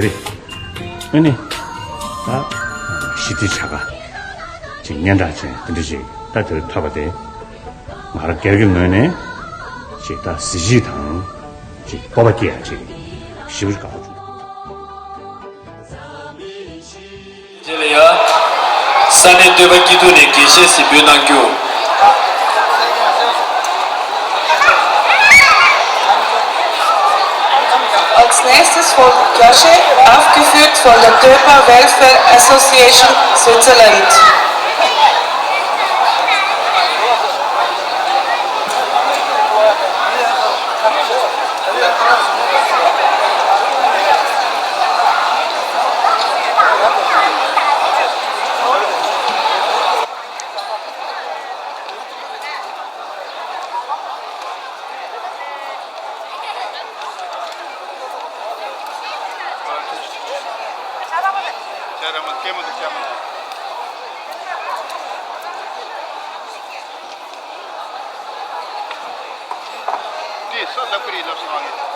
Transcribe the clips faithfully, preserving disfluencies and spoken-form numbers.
རེད། ཨ་ནི། ད་ཞི་བདེ་བྱ་དགའ་ཅིག་སྙན་གྲགས་ཅན་དེ་འདྲ་ཅིག་ད་དེར་ཐོབ་པ་དེ། ང་རང་སྒེར་གྱི་ངོས་ནས་ཅིག་ད་གཟི་བརྗིད་དང་ཅིག་སྤོབས་པ་སྐྱེ་ཡ་ཅིག་ཞེ་པོ་ཅིག་དགའ་པོ་བྱུང་། དེ་ལ་ཡང་ས་གནས་སྟོད་པ་སྐྱིད་སྡུག་ནས་དགེ་བཤེས་ཟིན་འབུལ་གནང་རྒྱུ། Als nächstes folgt Josche, aufgeführt von der Dörper Welfare Association Switzerland. དེ་ས་ལབ་ཀི་རེད་ལབ་སོང་ངས།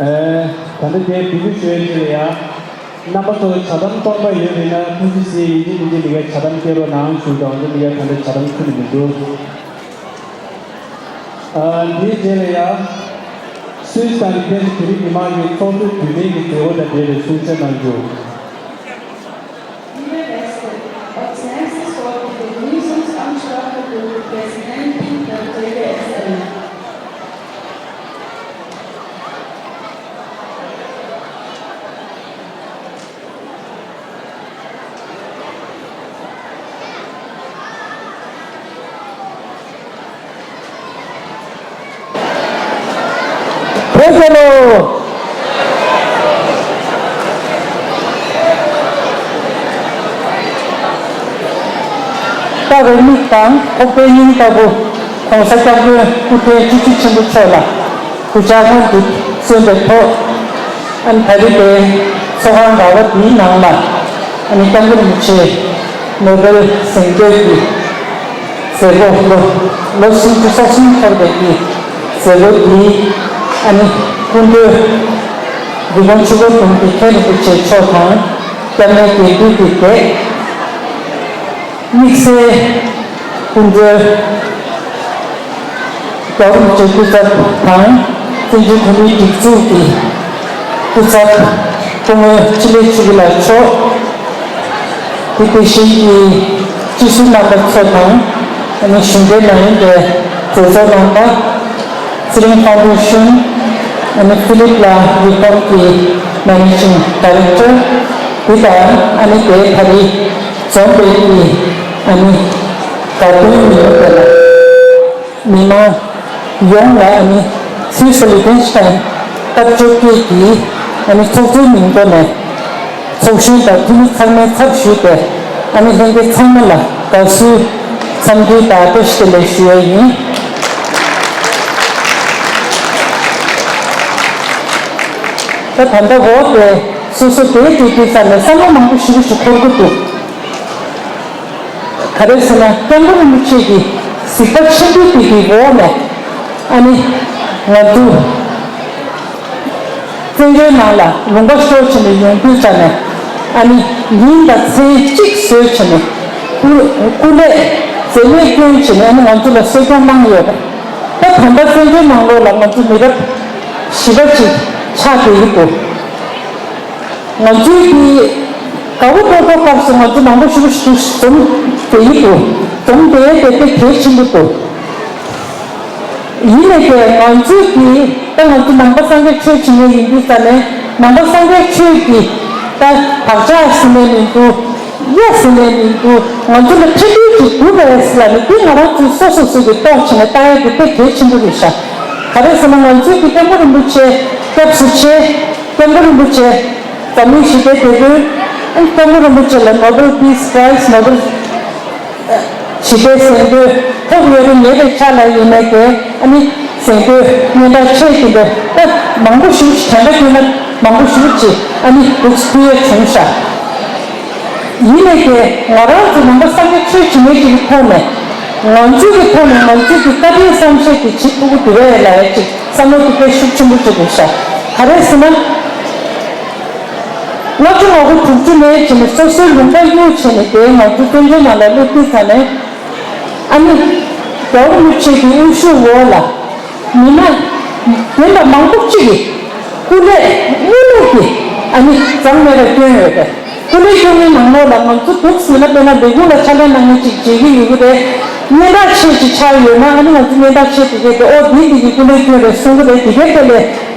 ཨེ། ད་ལྟ་དེ་འབུལ་རྒྱུ་ཞུ་ཡས་ཅིག་ལ་ཡ། རྣམ་པ་ཚོ་ལ་ཇ་དམ་གཏོང་པ་ཡོད་པ་ཡིན་ན་ཐུགས་རྗེ་ཆེ། ཡིན་གཅིག་མིན་གཅིག་ལ་ཡ་ཇ་དམ་སྐྱེལ་རོགས་གནང་ཞུ་དང་། འདི་ལ་ཡ་ད་ལྟ་ཇ་དམ་ཁུར་ནས་མི་འདུག་ཨ། འདིའི་རྗེས་ལ་ཡ། སུད་སི་དང་རིག་གནས་བོད་རིགས་མི་མང་གི་ཚོགས་འདུ་དུས་སྟོན་གྱི་མཛད་སྒོ་དང་འབྲེལ་བའི་གསུང་བཤད་གནང་རྒྱུ། Liebe Gäste, als nächstes folgt die Begrüßungsansprache durch die Präsidentin der T G S L. བོད་རྒྱལ་ལོ། རྟ་རུ་མིག་དང་ཁོག་པའི་སྙིང་ལྟ་བུ་༸གོང་ས་༸སྐྱབས་མགོན་སྐུ་ཕྲེང་བཅུ་བཞི་ཆེན་པོ་མཆོག་ལ་གུས་ཕྱག་སྔོན་དུ་སོན་པའི་ཐོག་ཨ་ནི་ད་རེས་དེ་ཚོགས་ཁང་ར་བ་འདིའི་ནང་ལ་ཨ་ནི་༸སྐྱབས་མགོན་རིན་པོ་ཆེ་ནོ་བེལ་གཟེངས་བསྟོད་ཀྱི་མཛད་སྒོ་ལོ་ལོ་སུམ་ཅུ་སོ་གསུམ་འཁོར་བའི་གི་མཛད་སྒོ་འདིའི་ཨ་ནི་སྐུ་མགྲོན་འདི་ཁོང་ཆུ་བོ་དུང་གི་མཁན་རིན་པོ་ཆེ་མཆོག་དང་སྐྱབས་གནས་དགེ་འདུན་གྱི་སྡེ། དམིགས་བསལ་སྐུ་མགྲོན་རྒྱལ་བ་རིན་པོ་ཆེ་སྐུ་ཚབ་དང་བཙན་བྱོལ་བོད་མིའི་སྒྲིག་འཛུགས་ཀྱི་སྐུ་ཚབ་སྐུ་ངོ་འཕྲིན་ལས་ཆོས་སྐྱིད་ལགས་མཆོག་དེ་དེ་བཞིན་གྱི་སྤྱི་ཟུར་རྣམ་པ་ཚོ་དང་ཨ་ནི་གཞུང་འབྲེལ་ནང་ཡོད་པའི་གྲོས་ཚོགས་རྣམ་པ། ཚེ་རིང་ཕའུན་ཌེ་ཤན། ཨ་ནི་ཕི་ལིབ་ལ་རི་ཕོམ་གྱི་མེ་ནེ་ཇིང་ཌའི་རེག་ཊར། དེ་དང་ཨ་ནི་དེ་ད་རེས་འཛོམས་པའི་གི་ཨ་ནི་དགའ་སྟོན་མི་ཡོང་པ་ལ། མི་མང་ཡོངས་ལ་ཨ་ནི་ཚེས་ལི་ཏན་ཤན་སྟབས་བཅོ་བརྒྱད་ཀྱི་ཨ་ནི་ཚོགས་གཙོའི་མིང་ཐོག་ནས་ཚོགས་གཞོན་དང་འཐུས་མི་ཚང་མའི་ཚབ་ཞུས་ཏེ་ཨ་ནི་ལྷན་རྒྱས་ཚང་མ་ལ་དགའ་བསུའི་འཚམས་འདྲི་དང་བཀྲ་ཤིས་བདེ་ལེགས་ཞུ་ཡས་ཡིན། ད་ད་ལྟ་འོ་དེ་སོ་སོ་དེའི་དུས་དུས་ཙམ་ནས་བསམ་བློ་མང་པོ་ཞེ་པོ་ཞིག་འཁོར་གྱི་འདུག་ག་རེ་ཟེར་ན་༸སྐྱབས་མགོན་རིན་པོ་ཆེ་གི་གཟིགས་པ་ཆེན་པོའི་དེ་གི་འོག་ནས་ཨ་ནི་ང་ཚོ་བཙན་བྱོལ་ནང་ལ་ལུང་པ་ཤོར་བྱས་ནས་ཡོང་དུས་ཙམ་ནས་ཨ་ནི་ཉིན་དང་མཚན་གཅིག་བཟོས་བྱས་ནས་སྐུ་སྐུ་ལས་མཛད་མེད་བསྐྱོན་བྱས་ནས་ཨ་ནི་ང་ཚོ་ལ་གསོལ་སྟོན་གནང་ཡོད་རེད། ད་ད་ལྟ་བཙན་བྱོལ་ནང་ལོགས་ལ་ང་ཚོ་མི་རབས་བཞི་པ་ཅིག་ཆགས་བསྡད་ཀྱི་འདུག་ང་ཚོའི་གི་དགའ་བོ་ཏོག་ཏོག་སྐབས་སུ་ང་ཚོ་མང་པོ་ཞིག་ཞིག་འཛོམས་བསྡད་ཀྱི་འདུག་འཛོམས་བསྡད་དེ་དེ་གལ་ཆེན་པོ་འདུག་ཡིན་ནའི་ཀྱང་ང་ཚོས་ཀྱིས་ད་ང་ཚོ་ནང་པ་སངས་རྒྱས་ཆོས་བྱེད་མཁན་ཡིན་དུས་ཙ་ནས་ནང་པ་སངས་རྒྱས་ཆོས་ཀྱི་ད་བག་ཆགས་ཟིན་ནས་མི་འདུག་གཡའ་ཟིན་ནས་མི་འདུག་ང་ཚོ་ལ་ཁྲིད་སྟོན་ཅིག་དགོས་པས་ཟེར་ལ་ནི་འདི་ང་རང་ཚོའི་སོ་སོ་སོ་གི་རྟོགས་བྱས་ནས་ལྟ་ཡ་དེ་དཔེ་གལ་ཆེན་པོ་རེད་ཤག་ག་རེ་ཟེར་ན་ང་ཚོའི་གི་སྐྱབས་མགོན་རིན་པོ་ཆེ་སྐྱབས་སུ་མཆི། སྐྱབས་མགོན་རིན་པོ་ཆེ་འཛམ་གླིང་ཞི་བདེའི་དེད་དཔོན། སྐྱབས་མགོན་རིན་པོ་ཆེ་ལ་Nobel Peace Prize Nobel ཞི་བདེའི་གཟེངས་བསྟོད་ཐོབ་ཡོད་རེད། ངེས་པའི་ཆ་ལ་ཡིན་ནའི་ཀྱེ་ཨ་ནི་གཟེངས་བསྟོད་སྙན་གྲགས་ཆེ་ཞིག་འདུག་ད་མང་པོ་ཞིག་དྲན་པ་བརྒྱུད་ན་མང་པོ་ཞིག་ཅིག་ཨ་ནི་འདུག་ཐུག་ཡས་བྱུང་ཤག་ཡིན་ནའི་ཀྱེ་ང་རང་ཚོ་ནང་པ་སངས་རྒྱས་ཆོས་བྱེད་མཁན་ཅིག་གི་ཐོག་ནས་ང་ཚོའི་གི་ཐོག་ནས་ང་ཚོའི་གི་བཀའ་དྲིན་བསམ་ཤེས་ཀྱི་བྱེད་ཐུབ་ཀྱི་འདུག་གས་ལབ་ཡས་ཅིག་བསམ་བློ་དེ་དཔེ་ཤུགས་ཆེན་པོ་ཅིག་འདུག་ཤག་ག་རེ་ཟེར་ན། ལྔ་བཅུ་ང་དགུ་དྲུག་ཅུ་ནས་བྱས་ནས་སོ་སོའི་ལུང་པ་གཡུག་བྱས་ནས་དེ་ང་ཚོ་བཙན་བྱོལ་ནང་ལ་སླེབས་དུས་ཙ་ནས་ཨ་ནི་རྒྱལ་བ་རིན་པོ་ཆེ་གི་དབུ་བཞུགས་འོག་ལ་མི་སྣ་རྒན་པ་མང་པོ་ཅིག་གིས་སྐུ་ལས་དངུལ་ལས་ཀྱི་ཨ་ནི་འཛེམས་མེད་པར་བསྐྱོན་ཡོད་པས། སྐུ་ལས་བསྐྱོན་མཁན་ནང་ལོགས་ལ་ང་ཚོ་འདུག་ཟེར་ན་དཔེར་ན་ལས་ཁུངས་ལ་ཕྱག་ལས་གནང་མཁན་ཅིག་མཇལ་གྱི་ཡོད་ཀྱི་རེད། སྙན་གྲགས་ཆེ་ཅིག་ཆགས་ཡོད་ན་ཨ་ནི་ང་ཚོ་སྙན་གྲགས་ཆེ་དེ་གས་དེ་ཨོ་འདི་འདི་གི་སྐུ་ལས་བསྐྱོན་རེད་གསུང་གི་རེད། དེ་གས་དེ་ལས་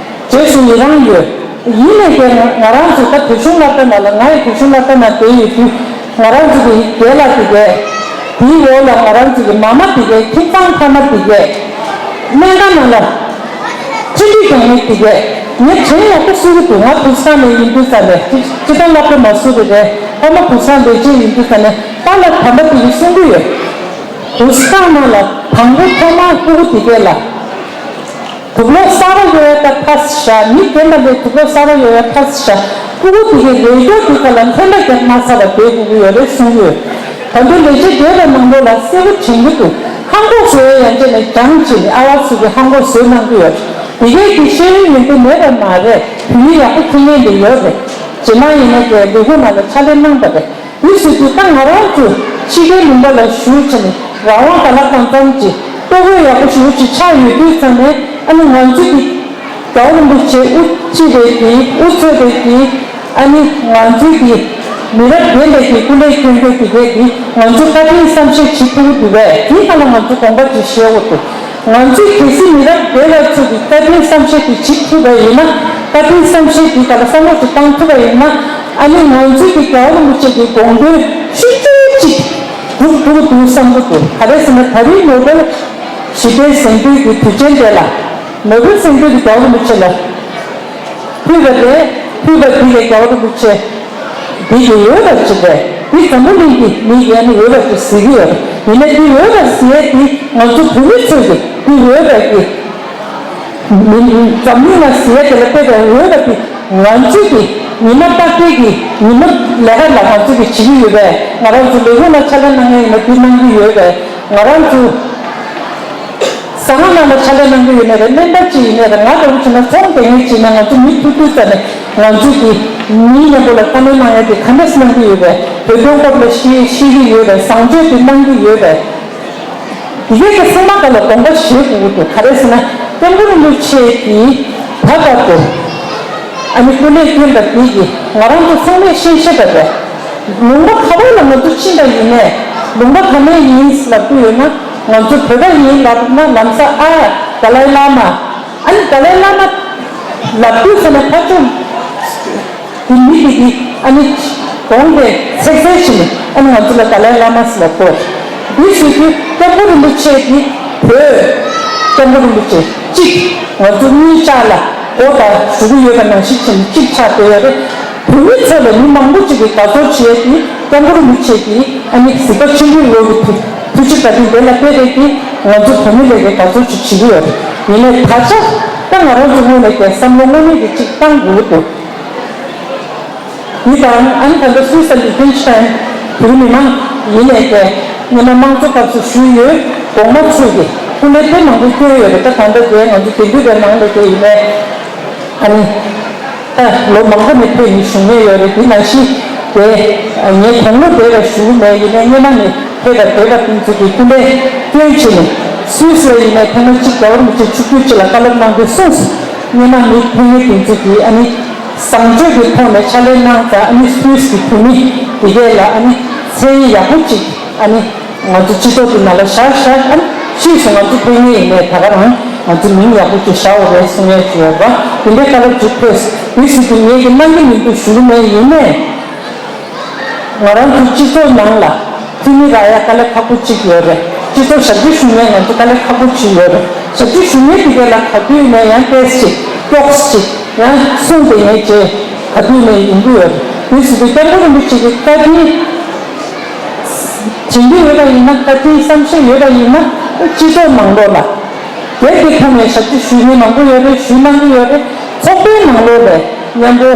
རྗེས་སུ་ཡི་རང་ཡོད། ཡིན་ནའི་ཀྱང་ང་རང་ཚོ་ད་བོད་གཞུང་སློབ་གྲྭ་ནང་ལ་ང་ཡི་བོད་གཞུང་སློབ་གྲྭ་ནང་བསྡད་ཡོད་དུས་ང་རང་ཚོ་གི་རྒན་ལགས་དེ་གས་དེའི་འོག་ལ་ང་རང་ཚོ་གི་མ་མ་དེ་གས་ཁྱིམ་ཚང་ཕ་མ་དེ་གས་སྨན་ཁང་ནང་ལ་ཁྲིད་འདུས་ཀྱང་མེད་དེ་གས་ངས་དྲན་ཡག་པོ་གསུང་གི་འདུག་ང་བུ་སྐང་ནས་ཡིན་དུས་ཙ་ནས་སྤྱི་བཏང་སློབ་གྲྭ་མ་སུ་རེ་རེ་ཕ་མ་བུ་སྐང་ལས་བྱེད་ཡིན་དུས་ཙ་ནས་ད་ལ་དམ་པ་དེ་གས་གསུང་གི་ཡོད། བུ་སྐང་ནང་ལ་དང་པོ་ཐོག་མར་སྤུ་གུ་དེ་གས་ལ། དུག་ལོག་གསར་པ་གཡོག་ཡ་ད་ཕར་བཞག་མི་རྒན་པ་ལས་དུག་ལོག་གསར་པ་གཡོག་ཡ་ཕར་བཞག་སྤུ་གུ་དེ་གའི་ལས་སྐྱོར་དེ་ག་ལ་ལྷན་པ་རྒྱབ་མ་ཚར་བ་བསྡད་དགོས་ཀྱི་ཡོད་རེད་གསུང་གི་ཡོད། ད་དུང་ལས་བྱེད་སྡོད་པའི་ནང་ལོགས་ལ་གསལ་པོ་དྲན་གྱི་འདུག་ཧ་གོ་བཟོ་ཡ་ཡན་ཆད་ནས་སྦྱང་བྱས་ནས་ཨ་བ་ཚོ་གི་ཧ་གོ་བཟོས་གནང་གི་ཡོད། དེ་གས་ཀྱི་ཤེས་ཡོན་ཡོན་ཏན་མེད་པ་མ་རེད། བོད་ཡིག་ཡག་པོ་ཁྱེར་མཁན་དེ་ཡོད་རེད། རྗེས་མ་ཡིན་ན་དེ་ལས་ཁུངས་ནང་ལ་ཕྱག་ལས་གནང་པ་རེད། དེ་ཟེར་དུས་ད་ང་རང་ཚོ་ཕྱི་རྒྱལ་ལུང་པ་ལ་བཞུགས་བྱས་ནས་རང་དབང་ག་ལ་གང་འཚམ་ཅིག་ལྟོ་གོས་ཡག་པོ་ཞེ་པོ་ཅིག་ཆགས་ཡོད་དུས་ཙམ་ནས། ཨ་ནི་ང་ཚོ་གི་རྒྱལ་བ་རིན་པོ་ཆེ་དབུ་ཁྲིད་པའི་གི་དབུ་གཙོས་པའི་གི་ཨ་ནི་ང་ཚོའི་གི་མི་རབས་རྒན་པའི་གི་སྐུ་ལས་བསྐྱོན་རྒྱུ་དེ་གས་ཀྱིས་ང་ཚོ་བཀའ་དྲིན་བསམ་ཤེས་བྱེད་ཐུབ་ཀྱི་འདུག་པས། དེའི་སྒང་ལ་ང་ཚོ་དགོངས་པ་ཅིག་བཞེས་དགོས་འདུག་ང་ཚོས་གལ་སྲིད་མི་རབས་རྒན་པ་ཚོ་གི་བཀའ་དྲིན་བསམ་ཤེས་དེ་བྱེད་ཐུབ་པ་ཡིན་ན། བཀའ་དྲིན་བསམ་ཤེས་དེ་ག་ལ་བསམ་བློ་ཅིག་བཏང་ཐུབ་པ་ཡིན་ན། ཨ་ནི་ང་ཚོའི་གི་རྒྱལ་བ་རིན་པོ་ཆེ་གི་དགོངས་དོན་ཤུགས་ཆེ་ཅིག་སྒྲུབ་ཐུབ་ཀྱི་འདུག་བསམ་གྱི་འདུག་ག་རེ་ཟེར་ན། ད་རེས་ནོ་བེལ་ཞི་བདེའི་གཟེངས་རྟགས་ཀྱི་དུས་ཆེན་དེ་ལ་ནོ་བེལ་གཟེངས་རྟགས་དེ་རྒྱལ་བ་རིན་པོ་ཆེ་ལ་ཕུལ་བ་རེད། ཕུལ་བ་དེ་ལས་རྒྱལ་བ་རིན་པོ་ཆེ་འདི་གི་འོས་པ་ཅིག་རེད། འདི་འཛམ་བུ་གླིང་གི་མི་ཡིས་ཨ་ནི་འོས་པ་ཅིག་ཟེར་གྱི་ཡོད་རེད། ཡིན་ནའི་འདི་འོས་པ་ཟེར་ཡས་འདི་ང་ཚོ་བོད་མི་ཚོས་ཀྱི་འདི་འོས་པ་གི་མི་འཛམ་གླིང་ལ་ཟེར་ཡས་དེ་ལ་དཔེ་དང་འོས་པ་འདི་ང་ཚོས་ཀྱི་ཉི་མ་རྟག་པའི་གི་ཉི་མ་ལས་ཀ་ལ་ང་ཚོས་ཀྱི་བྱེད་ཀྱི་ཡོད་པས། ང་རང་ཚོ་ལས་ཁུངས་ལ་ཕྱག་ལས་གནང་མཁན་ཡིན་ན་འདི་གནང་གི་ཡོད་པས། ང་རང་ཚོ་ཟ་ཁང་ནང་ལ་ཕྱག་ལས་གནང་གི་ཡོད་ནའི་རེད། སྨན་པ་ཅིག་ཡིན་ནའི་རེད། ང་ལྟ་བུ་བྱས་ན་ཚོང་དེ་ངས་བྱས་ན་ང་ཚོ་མི་ཐུག་དུས་ཙམ་ནས་ང་ཚོས་ཀྱི་མི་མཉམ་པོ་ལ་བཀའ་མོལ་གནང་ཡས་དེ་ག་འདྲས་གནང་གི་ཡོད་པས། བོད་དོན་སྐོར་ལ་ཤེས་ཤེས་ཀྱི་ཡོད་པས། བཟང་སྤྱོད་དེ་གནང་གི་ཡོད་པས། དེ་གའི་ཚང་མ་ག་ལ་དགོངས་པ་བཞེས་དགོས་ཀྱི་འདུག་ག་རེ་ཟེར་ན། སྐྱབས་མགོན་རིན་པོ་ཆེ་གིས་ད་བར་དུ་ཨ་ནི་སྐུ་ལས་བསྐྱོན་པ་དེ་གིས་ང་རང་ཚོ་ཚང་མས་ཤེས་ཤེས་པ་རེད། ལུང་པ་ག་པར་ལ་ང་ཚོ་ཕྱིན་པ་ཡིན་ནའི། ལུང་པ་ག་ནས་ཡིན་ལབ་ཀྱི་ཡོད་ན། ང་ཚོ་བོད་པ་ཡིན་ལབ་ན་ལམ་སང་ཨ་ཏཱ་ལའི་བླ་མ། ཨ་ནི་ཏཱ་ལའི་བླ་མ་ལབ་དུས་ཙམ་ནས་ཕར་ཕྱོགས་དེ་མི་དེ་གིས་ཨ་ནི་གདོང་དེ་ཚེག་ཚེག་བྱས་ནས་ཨ་ནི་ང་ཚོ་ལ་ཏཱ་ལའི་བླ་མ་ཟེར་ལབ་གོ། འདི་ཟེར་དུས་སྐྱབས་མགོན་རིན་པོ་ཆེ་གིས་བོད་སྐྱབས་མགོན་རིན་པོ་ཆེ་གཅིག་ང་ཚོ་གཉིས་ཆར་ལ་སྒོ་དང་ཞུ་གི་ཡོད་པ་ནང་བཞིན་བྱས་ནས་གཅིག་ཆགས་བསྡད་ཡོད་རེད། བོད་མི་ཚོ་ལ་མི་མང་པོ་ཅིག་གིས་དགའ་ཚོར་བྱས་ཏེ་སྐྱབས་མགོན་རིན་པོ་ཆེ་གིས་ཨ་ནི་གཟིགས་པ་ཆེན་པོའི་འོག་གི་ཐུགས་ཐུགས་རྗེ་བཀའ་དྲིན་དེ་ལ་དཔེ་རེད་དེ། ང་ཚོ་བོད་མི་ལས་ཀའི་དགའ་ཚོར་ཅིག་བྱེད་ཀྱི་ཡོད་རེད། ཡིན་ནའི་ད་ཆ་ད་ང་རང་ཚོ་ངོས་ནས་ཀྱང་བསམ་བློ་དངོས་གནས་ཀྱི་ཅིག་བཏང་དགོས་ཀྱི་འདུག་འདི་དང་ཨ་ནི་ད་ལྟ་སུད་སི་ལི་ཐེན་ཤ་ཡན་བོད་མི་མང་ཡིན་ནའི་ཀྱང་སྔོན་མ་དམངས་གཙོ་སྐབས་སུ་ཞུས་ཡོད། གོང་མ་ཚོས་ཀྱི་སྐུ་ལས་དེ་མང་པོ་བསྐྱོན་ཡོད་རེད། ད་ད་ལྟ་དེ་ང་ཚོ་དེང་དུས་པའི་ནང་ལ་དེ་ཡིན་ནའི་ཨ་ནི། ད་ལོ་མང་པོ་ནས་ཕེབས་ནས་བཞུགས་མཁན་ཡོད་རེད། དེ་ནང་བཞིན་དེ་ངས་དགུང་ལོ་བགྲེས་པ་བཞུགས་མེད། ཡིན་ནའི་སྔོན་མ་ནས་ཕེབས་པ་བགྲེས་པ་དེ་ཚོ་གི་སྐུ་ལས་བསྐྱོན་བྱས་ནས་སུད་སི་ལ་ཡིན་ནའི་ཐེངས་མ་གཅིག་རྒྱལ་བ་རིན་པོ་ཆེ་ཆིབས་བསྒྱུར་ཅིག་ལ་བཀའ་སློབ་གནང་དུས་གསུངས་སོང་། སྔོན་མ་མི་ཕེབས་མཁན་དེ་ཚོ་གིས་ཨ་ནི་བཟང་སྤྱོད་ཀྱི་ཐོག་ནས་ཕྱག་ལས་གནང་ཙང་། ཨ་ནི་སུད་སི་གི་བོད་མི་དེ་གས་ལ་ཨ་ནི་མཚན་ཡག་པོ་ཅིག་ཨ་ནི། ང་ཚོ་སྤྱི་ཚོགས་དེ་ནང་ལ་བཞག་བཞག་ཨ་ནི་ཕྱིས་སུ་ང་ཚོ་ཕེབས་མཁན་ཡིན་ནའི་ད་ག་རང་ང་ཚོ་མིང་ཡག་པོ་ཅིག་བཞག་དགོས་རེད་གསུང་ཡས་ཅིག་ཡོད་པ། དེ་འདྲའི་བཀའ་སློབ་ཅིག་ཕེབས། དེ་ཟེར་དུས་ངས་ཀྱི་གནང་གི་མི་འདུག་ཞུ་གི་མེད། ཡིན་ནའི་ང་རང་ཚོ་སྤྱི་ཚོགས་ནང་ལ་འཐུས་མི་རག་ཡ་དཀའ་ལས་ཁག་པོ་ཅིག་ཡོད་རེད། སྤྱི་ཚོགས་ཞབས་ཕྱི་ཞུ་མཁན་ང་ཚོ་དཀའ་ལས་ཁག་པོ་ཅིག་ཡོད་རེད། ཞབས་ཕྱི་ཞུ་མཁན་དེ་གས་ལ་ག་དུས་ནས་ཡང་ཏོག་ཙམ་ཅིག་ཏོག་ཙམ་ཅིག་ཡང་གསུངས་ཏེ་ངས་ཅིག་ག་དུས་ནས་ཡོང་གི་ཡོད་རེད། དེ་ཟེར་དུས་སྐྱབས་མགོན་རིན་པོ་ཆེ་གི་བཀའ་དྲིན། དྲན་གྱི་ཡོད་པ་ཡིན་ན། བཀའ་དྲིན་བསམ་ཤེས་ཡོད་པ་ཡིན་ན། སྤྱི་ཚོགས་ནང་ལོགས་ལ་རྒྱལ་དེ་ཁོངས་ནས་ཞབས་ཕྱི་ཞུ་མཁན་མང་པོ་ཡོད་རེད། ཞུ་གནང་གི་ཡོད་རེད། ཚོགས་པའི་ནང་ལོགས་ལ་མཉམ་པོ་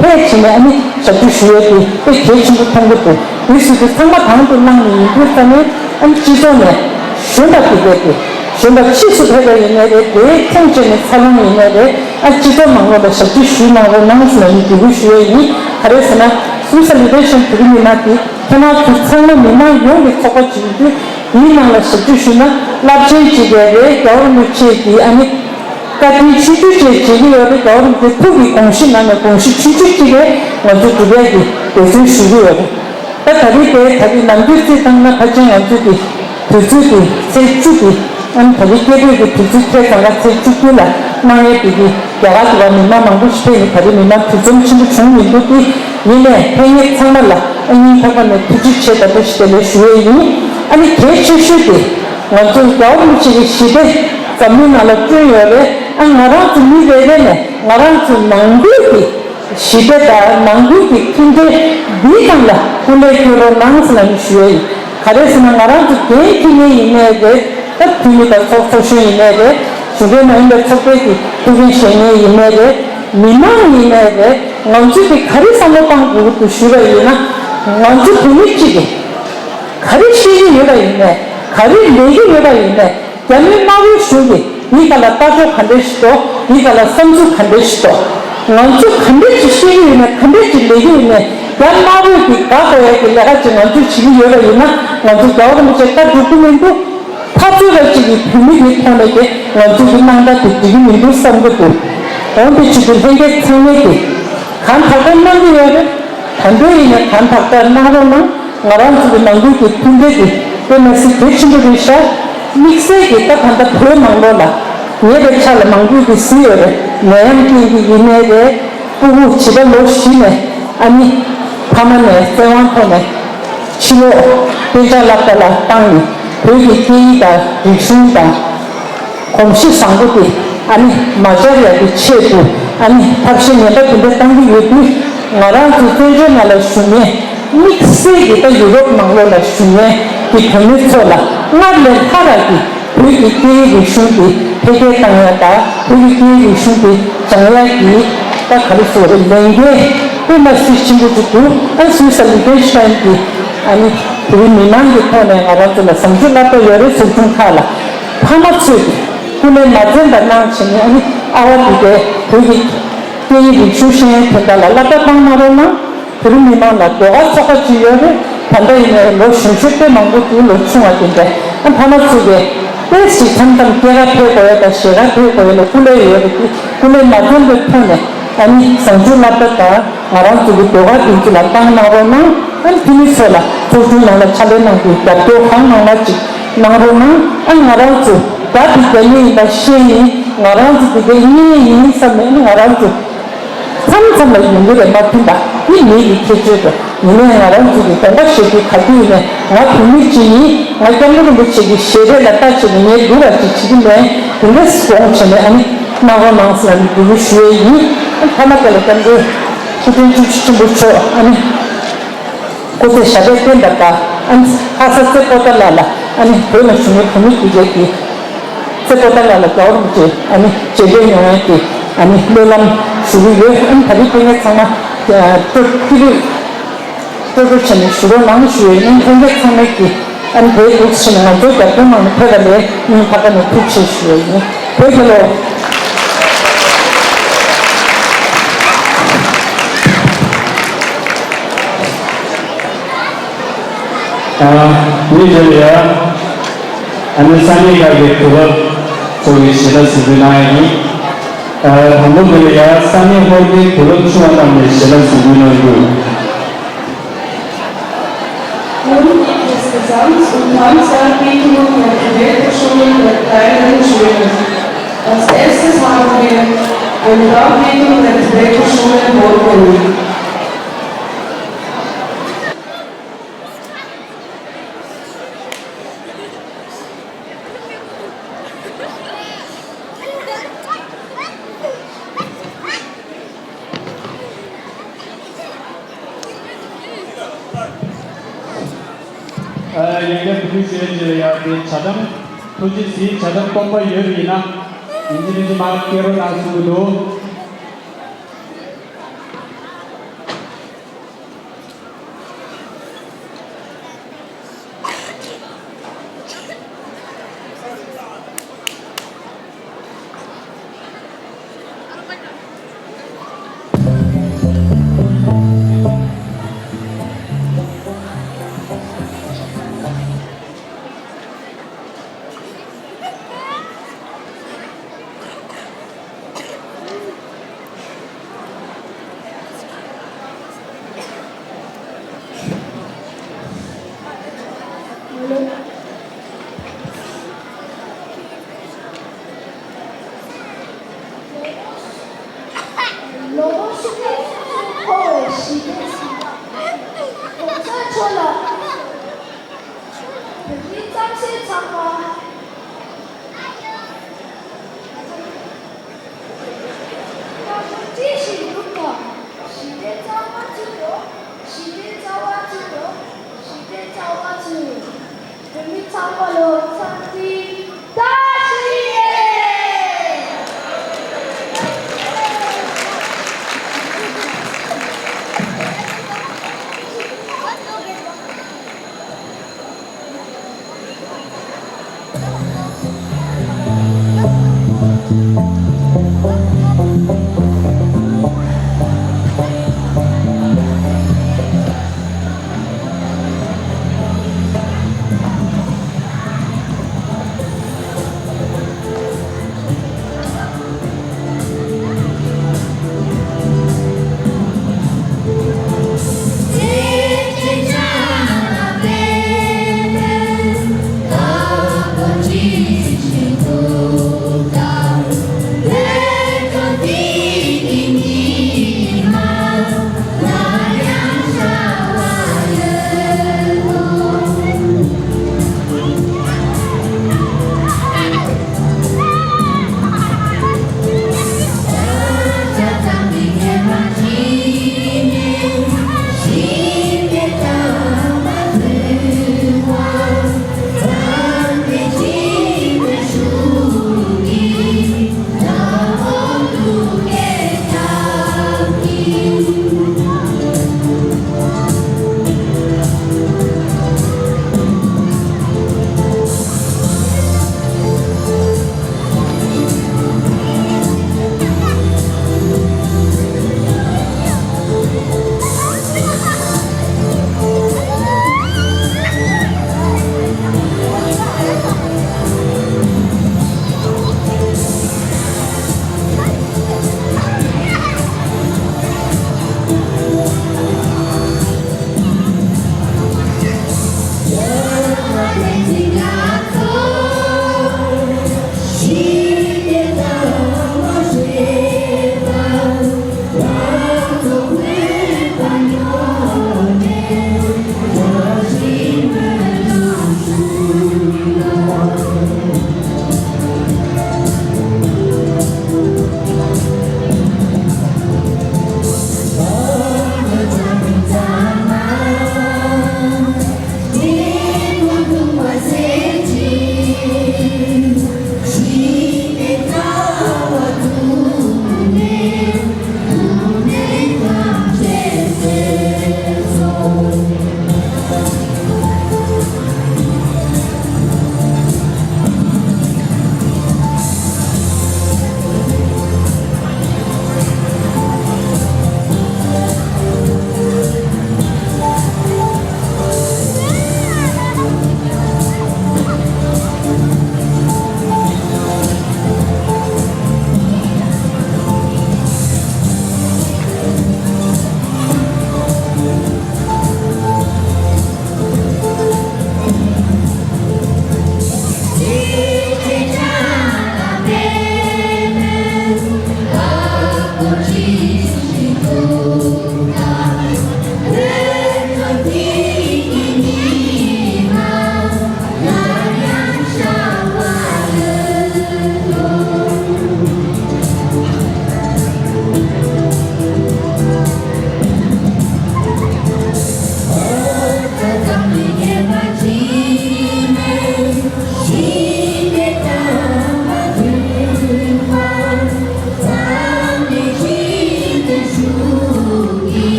ཕེབས་བྱས་ནས་ཨ་ནི་ཞབས་ཕྱི་ཞུ་ཡས་དེ་དཔེ་གལ་ཆེན་པོ་མཐོང་གི་འདུག་དེ་ཟེར་དུས་ཚང་མ་དང་དུ་བླངས་ནས་ཡིན་དུས་ཙ་ནས་ཨ་ནི་སྤྱི་ཚོགས་ནས་གཞོན་པ་དེ་གས་དེ་གཞོན་པ་ཕྱིས་སུ་ཕེབས་པ་ཡིན་ནའི་རེད། དེའི་ཁོངས་བཅས་ནས་འཚར་ལོངས་ཡིན་ནའི་རེད། ཨ་སྤྱི་ཚོགས་ནང་ལོགས་ལ་ཞབས་ཕྱི་ཞུ་གནང་རོགས་གནང་ཟེར་ནས་ངས་འབོད་སྐུལ་ཞུ་ཡས་ཡིན། ག་རེ་ཟེར་ན་སུད་སི་ལི་ཐེན་ཤ་ཡན་བོད་རིགས་མི་སྣ་དེ། ཁྱེད་རང་ཚོ་ཚང་མ་མི་མང་ཡོངས་ཀྱི་ཚོགས་པ་ཅིག་ཡིན་དུས། དེའི་ནང་ལ་ཞབས་ཕྱི་ཞུས་ན་རླབས་ཆེན་ཅིག་རེད། རྒྱལ་བ་རིན་པོ་ཆེ་གིས་ཨ་ནི་བཀའ་དྲིན་ཆེ་ཤོས་ཅིག་བྱེད་ཀྱི་ཡོད་རེད། རྒྱལ་བ་རིན་པོ་ཆེ་ཐུགས་ཀྱི་དགོངས་གཞི་ནང་ནས་དགོངས་གཞི་ཆུང་ཆུང་ཅིག་རེད། ང་ཚོ་སྒྲུབ་ཡག་གི་འབད་བརྩོན་ཞུ་གི་ཡོད་རེད། ད་ད་རེས་དེ་ད་རེས་ནམ་རྒྱུན་རྩིས་བཏང་ན་ཕལ་ཆེར་ང་ཚོ་གི་དུས་ཚོད་དེ་ཚེས་བཅུ་གི་ཨ་ནི་ད་རེས་སྐད་འབོད་ཀྱི་དུས་ཚོད་ཁྱེད་ཚང་མ་ཚེས་བཅུ་དགུ་ལ་གནང་ཡས་དེ་གི་རྒྱ་གར་དུ་བ་མི་མང་མང་པོ་ཞིག་ཕེབས་ནས་ད་རེས་མི་མང་ཐེ་ཚོམ་ཆེན་པོ་བྱུང་མི་འདུག་སྟེ། ཡིན་ནའི་ཕེབས་མཁན་ཚང་མ་ལ་ཨ་སྙིང་ཐག་པ་ནས་ཐུགས་རྗེ་ཆེ་དང་བཀྲ་ཤིས་བདེ་ལེགས་ཞུ་ཡས་ཡིན། ཨ་ནི་གལ་ཆེ་ཤོས་དེ་ང་ཚོ་རྒྱལ་བ་རིན་པོ་ཆེ་གི་ཞི་བདེ་འཛམ་གླིང་ནང་ལ་བསྐྲུན་ཡོད་རེད། ཨ་ང་རང་ཚོ་མི་རེ་རེ་ནས་ང་རང་ཚོ་ནང་ཁུལ་གྱི་ཞི་བདེ་དང་ནང་ཁུལ་གྱི་མཐུན་སྒྲིལ་འདིའི་སྒང་ལ་སྐུ་ལས་བསྐྱོན་རོགས་གནང་ཟེར་ནས་ཞུ་ཡས་ཡིན། ག་རེ་ཟེར་ན་ང་རང་ཚོ་འགན་འཁྱེར་མཁན་ཡིན་ནའི་རེད། ད་འཐུས་མི་དང་ཚོགས་གཙོ་གཞོན་ཡིན་ནའི་རེད། གཞུང་འབྲེལ་མ་ཡིན་པའི་ཚོགས་པའི་གི་ཐུགས་འགན་བཞེས་མཁན་ཡིན་ནའི་རེད། མི་མང་ཡིན་ནའི་རེད། ང་ཚོས་དེ་ག་རེ་བསམ་བློ་བཏང་དགོས་ཀྱི་འདུག་ཞུས་པ་ཡིན་ན། ང་ཚོ་བོད་མི་གཅིག་གིས་ག་རེ་བཤད་ཀྱི་ཡོད་པ་ཡིན་ནའི། ག་རེ་ལས་ཀྱི་ཡོད་པ་ཡིན་ནའི། རྒྱ་མི་དམར་པོའི་གཞུང་གིས་ འདི་ག་ལ་ལྟ་ཕྱོགས་ག་འདྲ་ཞིག་འདུག་འདི་ག་ལ་བསམ་ཚུལ་ག་འདྲ་ཞིག་འདུག་ང་ཚོས་ག་འདྲ་ཞིག་ཤེས་ཀྱི་ཡོད་ན། ག་འདྲ་ཞིག་ལས་ཀྱི་ཡོད་ན། རྒྱ་དམར་པོས་ཀྱི་དགའ་དགོས་ཡ་གི་ལས་ཀ་ཅིག་ང་ཚོས་བྱེད་ཀྱི་ཡོད་པ་ཡིན་ན། ང་ཚོ་རྒྱལ་བ་རིན་པོ་ཆེ་ལྟ་འགྲོ་གི་མི་འདུག་འཐབ་རྩོད་པ་ཅིག་གི་བུད་མེད་ཀྱི་ཐོག་ནས་ཀྱི་ང་ཚོ་གི་གནང་སྟངས་དེ་འགྲིག་གི་མི་འདུག་བསམ་གྱི་འདུག་འོན་ཏེ་ཆུ་དེ་ལྷན་རྒྱས་ཚང་མས་ཀྱི་གང་དྲག་པོ་གནང་གི་ཡོད་རེད། ད་འདོད་ཡིན་ན་གང་དྲག་དྲག་གནང་རོགས་གནང་། ང་རང་ཚོ་གི་ནང་ཁུལ་གྱི་མཐུན་སྒྲིལ་གྱི་དཔེ་མ་སྲིད་གལ་ཆེན་པོ་རེད་ཤག་དམིགས་བསལ་གྱི་ད་གང་ལྟར་བོད་ནང་ལོགས་ལ་ཉེ་བའི་ཆར་ལ་མང་པོ་གི་གཟིགས་ཡོད་རེད། ནད་ཡམས་རྐྱེན་གྱིས་ཡིན་ནའི་རེད། ཕྲུ་གུ་བྱིས་པ་ལོ་བཞི་ནས་ཨ་ནི་ཕ་མ་ནས་བཙན་དབང་ཐོག་ནས་ཕྱི་ལོགས་གཏན་འཇགས་སློབ་གྲྭ་ལ་བཏང་ནས་བོད་ཀྱི་སྐད་ཡིག་དང་རིག་གཞུང་དང་གོམས་གཤིས་བཟང་པོ་དེ་ཨ་ནི་མ་སྦྱར་ཡག་གི་ཆེད་དུ་ཨ་ནི་ཐབས་ཤེས་ངན་པ་དེ་འདྲ་བཏང་གི་ཡོད་དུས། ང་རང་ཚོ་བཙན་བྱོལ་ནང་ལ་བཞུགས་མཁན་དམིགས་བསལ་གྱི་ད་ཡུ་རོབ་ནང་ལོགས་ལ་བཞུགས་མཁན་གྱི་བོད་མི་ཚོ་ལ་སྔར་ལས་ལྷག་ར་གི་བོད་ཀྱི་སྐད་ཡིག་རིག་གཞུང་དེ་འཕེལ་རྒྱས་བཏང་ཡག་དང་། བོད་ཀྱི་སྐད་ཡིག་རིག་གཞུང་དེ་སྦྱང་ཡག་གི་ད་ག་རེ་ཟེར་དགོས་རེད། ལས་འགན་དཔེ་མ་སྲིད་ཆེན་པོ་ཅིག་འདུག་ཨ་སུད་སི་ལིག་ཏེན་ཤི་ཏན་གྱི་ཨ་ནི་བོད་མི་མང་གི་ཐོག་ནས་ང་རང་ཚོ་ལ་བཟང་སྤྱོད་སློབ་གྲྭ་ཡོད་རེད། ཚོགས་ཆུང་ཁག་ལ་ཕ་མ་ཚོས་སྐུ་ལས་མ་བཙན་པ་གནང་བྱས་ནས། ཨ་ནི་ཨ་བ་དེ་གའི་བོད་ཀྱི་སྐད་ཡིག་རིག་གཞུང་ཤེས་ཡོན་དོན་དག་ལ་སློབ་གྲྭ་བཏང་གནང་རོགས་གནང་། བོད་རིགས་མི་མང་ལ་ཟློས་གར་ཚོགས་པ་ཅིག་ཡོད་རེད། ད་ལྟ་ཡིན་ནའི་ལོ་གཞོན་ཤོས་དཔེ་མང་པོ་འདུག་ལོ་ཆུང་བ་དེ་འདྲ། ཨ་ཕ་མ་ཚོ་གིས་ཏོག་ཙམ་མཚམས་མཚམས་སྐྱེས་སྐར་ཕེབས་དགོས་ཡ་དང་། ཞལ་དཀར་ཕེབས་དགོས་ཡ་ལ་སྐུ་ལས་ཡོད་རེད། དེ་སྐུ་ལས་མ་བཙན་པའི་ཐོག་ནས་ཨ་ནི་བཟང་སྤྱོད་སློབ་གྲྭ་དང་ང་རང་ཚོ་གི་ཟློས་གར་དེ་ཚོ་ལ་བཏང་གནང་རོགས་གནང་། ཨ་ནི་འཐུས་མི་ཚོ་ལ་ཚོགས་ཆུང་ནང་ལ་ཕྱག་ལས་གནང་རྒྱུའི་རྒྱབ་སྐྱོར་གང་གནང་ན་ཅིག་གནང་རོགས་གནང་། ཨ་ནི་ང་རང་ཚོ་དགའ་བའི་རྒྱ་མི་ཡིན་པ་ཤེས་ཡིན། ང་རང་ཚོ་དེ་གའི་གཉེན་ཡིན་བསམ་ནས། ཨ་ནི་ང་རང་ཚོ་མཚམས་མཚམས་ལ་ཡོང་གི་རེད། མ་མཐུན་པ་འདི་མི་ཡི་ཁྱད་ཆོས་རེད། ཡིན་ནའི་ང་རང་ཚོ་གི་དགོངས་པ་བཞེས་རྒྱུ་ག་དུས་ཡིན་ནའི། ང་བོད་མི་གཅིག་ཡིན། ང་སྐྱབས་མགོན་རིན་པོ་ཆེ་གི་ཞལ་རས་ལ་ལྟ་བྱས་ནས་ངས་སྡུག་པ་ཅིག་བྱེད་ཀྱི་མེད། དེ་འདྲ་དགོངས་བྱས་ནས་ཨ་ནི་གནང་རོགས་གནང་ཟེར་ནས་འབོད་སྐུལ་ཞུ་ཡས་ཡིན། ཨ་ནི་ཐ་མ་དེ་ལ་སྐྱབས་མགོན་སྐུ་ཕྲེང་བཅུ་བཞི་ཆེན་པོ་མཆོག་ཨ་ནི་སྐུ་ཚེ་ཞབས་པད་བརྟན་པ་དང་། ཨ་ནི་ལྷ་ས་རྩེ་པོ་ཏཱ་ལ་ལ་ཨ་ནི་བོད་ནང་བཞུགས་མཁན་བོད་མི་དེ་གའི་གི་རྩེ་པོ་ཏཱ་ལ་ལ་རྒྱལ་བ་རིན་པོ་ཆེ་ཨ་ནི་མཇལ་འཕྲད་ཡོང་ཡས་ཀྱི་ཨ་ནི་སྨོན་ལམ་ཞུ་གི་ཡོད། ཨ་ནི་ད་རེས་ཕེབས་མཁན་ཚང་མ་སྤྲོ་སྤྲོ་སྤྲོ་སྤྲོ་བྱས་ནས་བཞུགས་རོགས་གནང་ཞུ་ཡས་ཡིན། ལྷན་རྒྱས་ཚང་མས་ཀྱི་ཨ་ནི་བོད་འདུག་ཕྱིན་ང་ཚོ་རྒྱབ་སྐྱོར་གནང་ནས་ཕེབས་པ་ལ་སྙིང་ཐག་པ་ནས་ཐུགས་རྗེ་ཆེ་ཞུ་ཡས་ཡིན། བོད་རྒྱལ་ལོ། ཨ་ནི་དེ་ལ་ཡ་ཨ་ནི་ས་གནས་ཁག་གི་བུ་རབས་ཚོ་གི་ཞལ་ལག་གཟིགས་འབུལ་གནང་ཡ་ཡིན། ཨ་དང་པོ་དེ་ལ་ཡ་ས་གནས་ཧོར་གྱི་བུ་རབས་ཆུང་བ་རྣམས་ནས་ཞལ་ལག་གཟིགས་འབུལ་གནང་རྒྱུ། Nun gibt es Gesangs- und Tanzanbietungen der tibetischen Schulungen, der Thailand Schulungen. Als erstes haben wir eine Darbietung der tibetischen Schule Borgeni. ཡང་བསྐྱར་བོད་ཀྱི་ཞོལ་གྱི་ཡ་དེ་ཇ་དམ་ཐུགས་རྗེ་གཟིགས། ཇ་དམ་སྟོང་པ་ཡོད་པ་ཡིན་ན་ཡིན་གཅིག་མིན་གཅིག་མར་སྐྱེལ་རོགས་གནང་གསུང་གི་འདུག་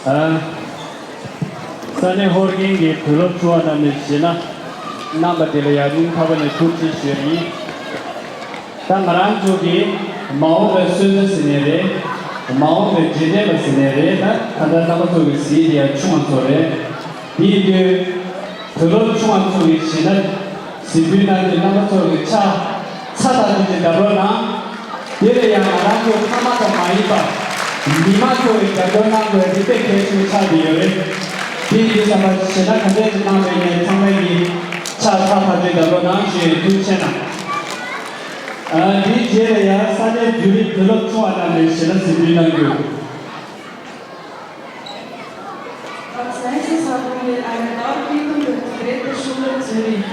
ཨ། ས་གནས་ཧོར་གྱིན་གྱི་དུས་རབས་བཅུ་བ་རྣམས་ནས་བཞེས་ན། རྣམ་པ་འདི་ལ་ཡང་སྙིང་ཐག་པ་ནས་ཐུགས་རྗེ་ཆེ་ཞུ་ཡ་ཡིན། ད་ང་རང་ཚོ་གི་མ་འོངས་པའི་སྲོལ་རྒྱུན་ཟེར་ནའི་རེད། མ་འོངས་པའི་རྗེས་དྲན་པ་ཟེར་ནའི་རེད། ད་ད་ལྟ་རྣམ་པ་ཚོ་གི་གཟིགས་དེ་ཡང་ཆུང་བ་ཚོ་རེད། དེ་ཡིན་དུས། དུས་རབས་ཆུང་བ་ཚོ་གི་གཞི་ན། གཟིགས་འབུལ་གནང་མཁན་རྣམ་པ་ཚོ་གི་ཕྱག་འཚལ་ཐག་ཆོད་ཅིག་བརྡབ་རོགས་གནང་། དེ་ལ་ཡང་ང་རང་ཚོ་ཕ་མ་ཙམ་མ་ཡིན་པ། མི་མང་ཚོ་གི་རྒྱབ་སྐྱོར་གནང་དགོས་དེ་དཔེ་གལ་ཆེན་པོ་ཆགས་བསྡད་ཡོད་རེད། དེ་ཡིན་དུས་བསམ་པ་བྱས་ན་ག་འདྲས་ཅིག་གནང་བས་ངས་ཚང་མས་ཀྱི་ཕྱག་འཚལ་ཐག་ཆོད་བརྡབ་རོགས་གནང་ཞུ་ཡས་ཐུགས་རྗེ་ཆེ་གནང་། ཨ། དེའི་རྗེས་ལ་ཡང་ས་གནས་བརྒྱུད་རིམ་ དུས་རབས་བཅུ་བ་ལ་ནས་ཞེ་དྲག་གཟིགས་འབུལ་གནང་རྒྱུ། Als nächstes haben wir eine Darbietung durch die Grete Schuller Zürich.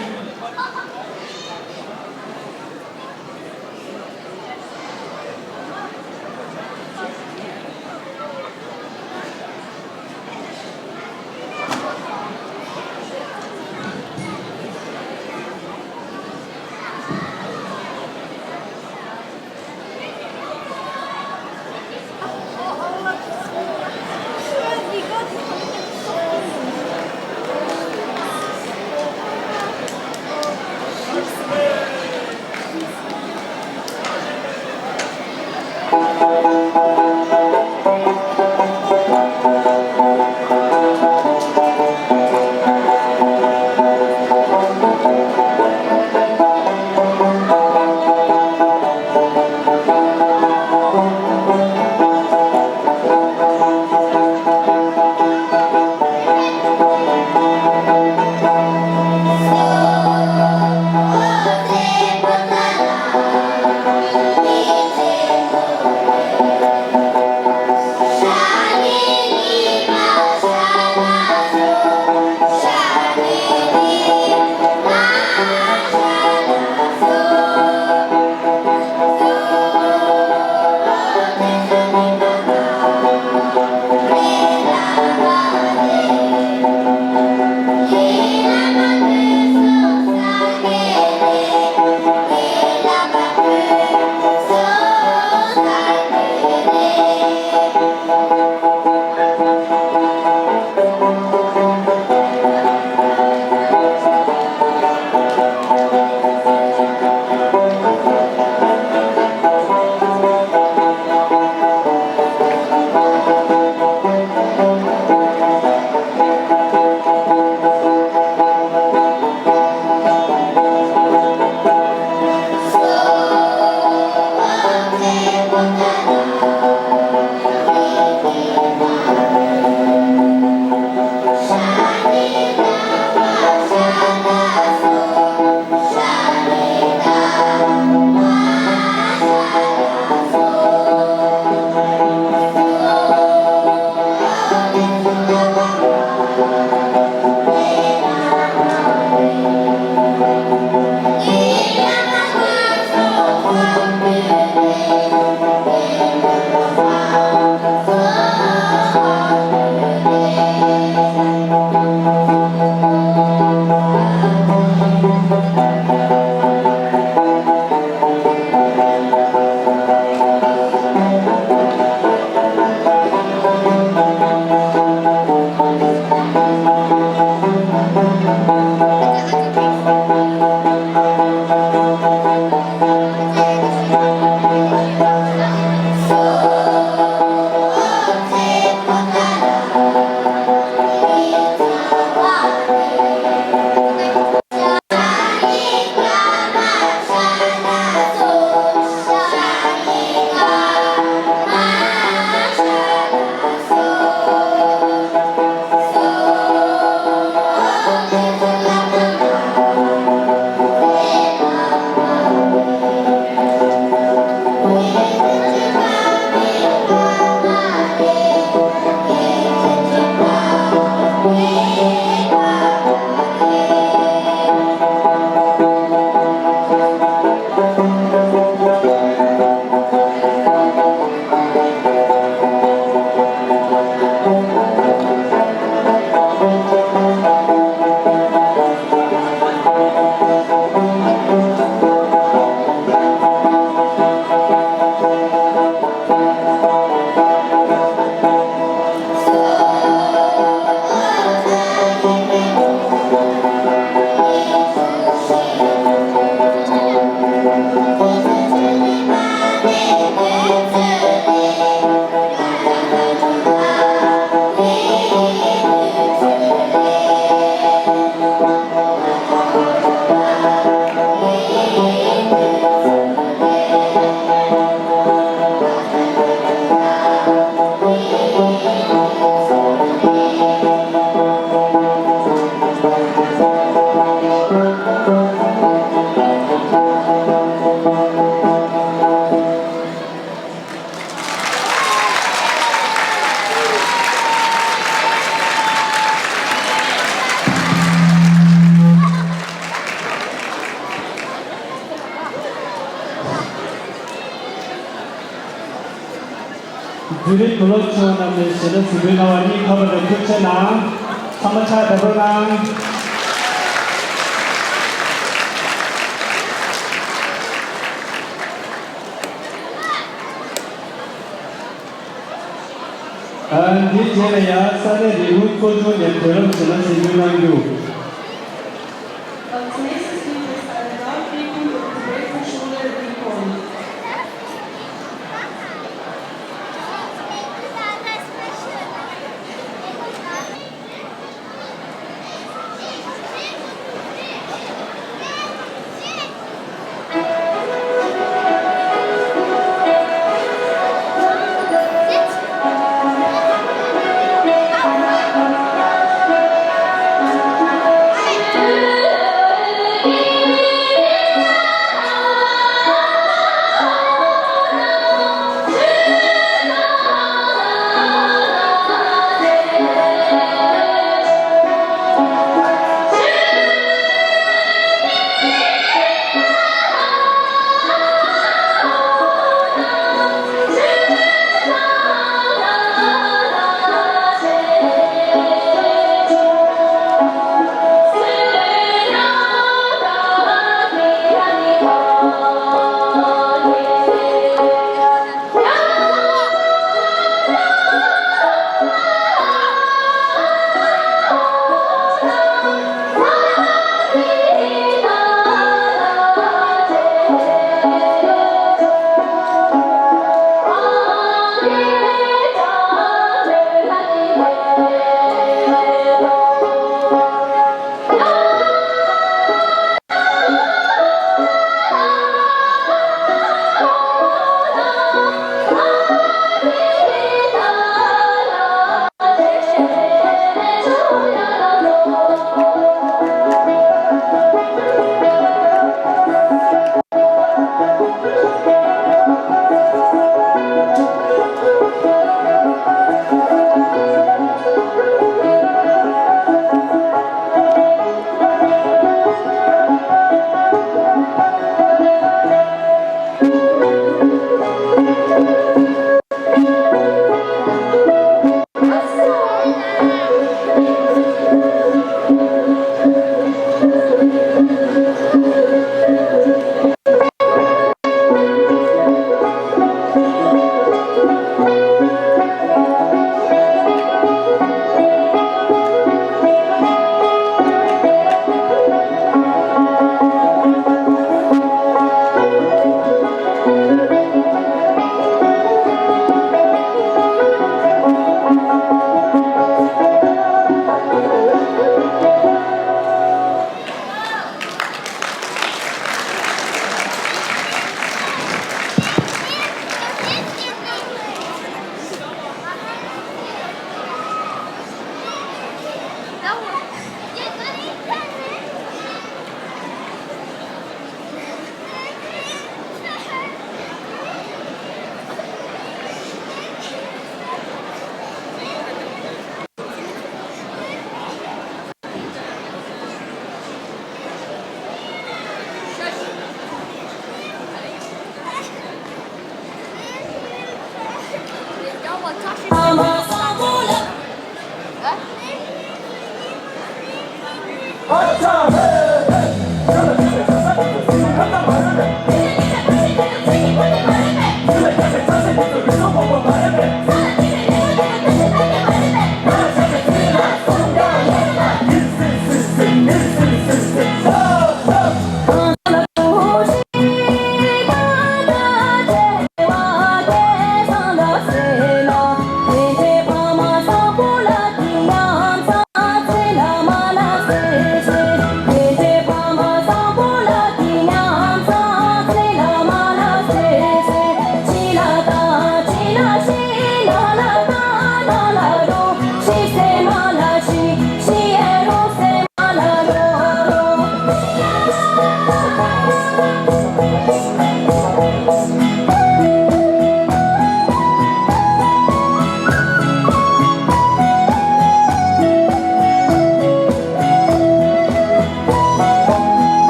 འཛིན་རིམ་དུ་ལོ་ཆུང་རྣམས་ནས་ཞེ་ན་ཟིན་པའི་ངང་བ་གཉིས་ཁ་བ་ལ་ཐུགས་ཆེ་གནང་། ཚང་མ་ཕྱག་བརྡབ་རོགས་གནང་། ཨ། འདིའི་རྗེས་ལ་ཡང་ས་གནས་རིག་དངོས་གཙོ་སྐྱོང་ནས་གྲོས་རིམ་ཞིག་ལ་གཟིགས་འབུལ་གནང་རྒྱུ། Als nächstes gibt es eine Darbietung durch die Westschule Rippon.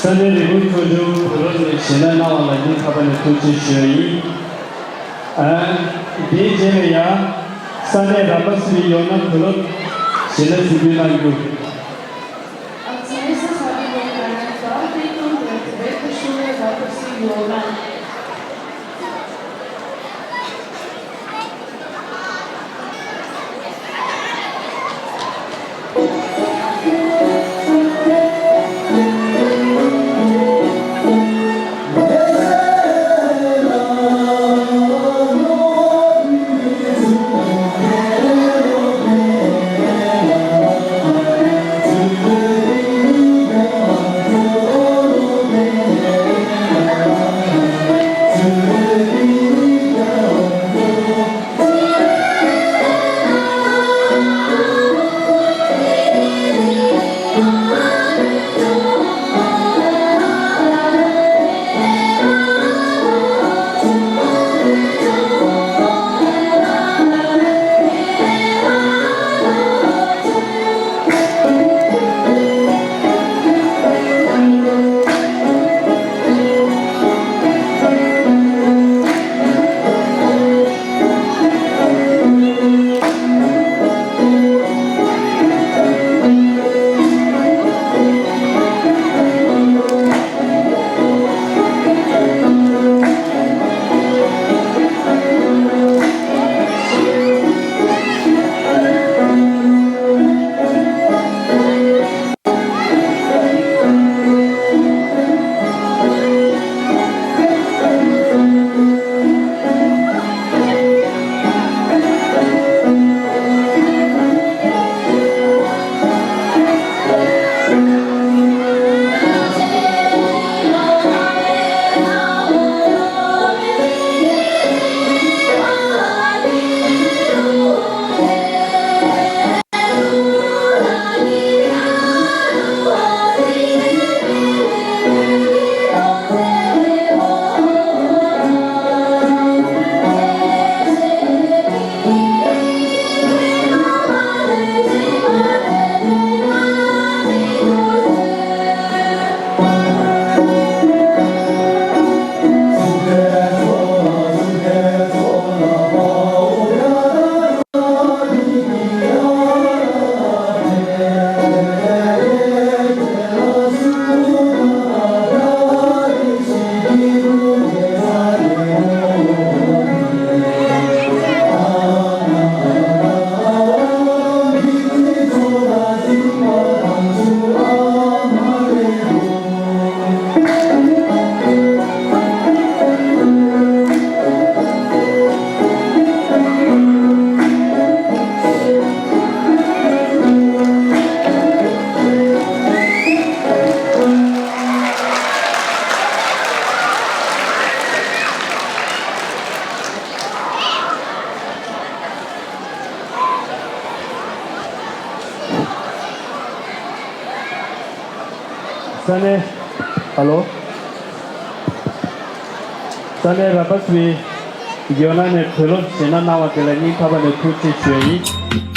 ས་གནས་རི་ཀོན་ཚོ་ཆུང་བོད་སློབ་ནས་གཞས་སྣ་གནང་བ་ལ་སྙིང་ཐག་པ་ནས་ཐུགས་རྗེ་ཆེ་ཞུ་ཡ་ཡིན། ཨ། དེའི་རྗེས་ལ་ཡང་ས་གནས་ར་པ་སི་བི་ཡོ་ན་བོད་སློབ་གཞས་སྣ་གཟིགས་འབུལ་གནང་རྒྱུ། ས་གནས། ཧ་ལོ། ས་གནས་ར་པ་སི་བི་ཡོ་ན་ནས་བོད་སློབ་གཞས་སྣ་གནང་བ་དེ་ལ་སྙིང་ཐག་པ་ནས་ཐུགས་རྗེ་ཆེ་ཞུ་ཡ་ཡིན།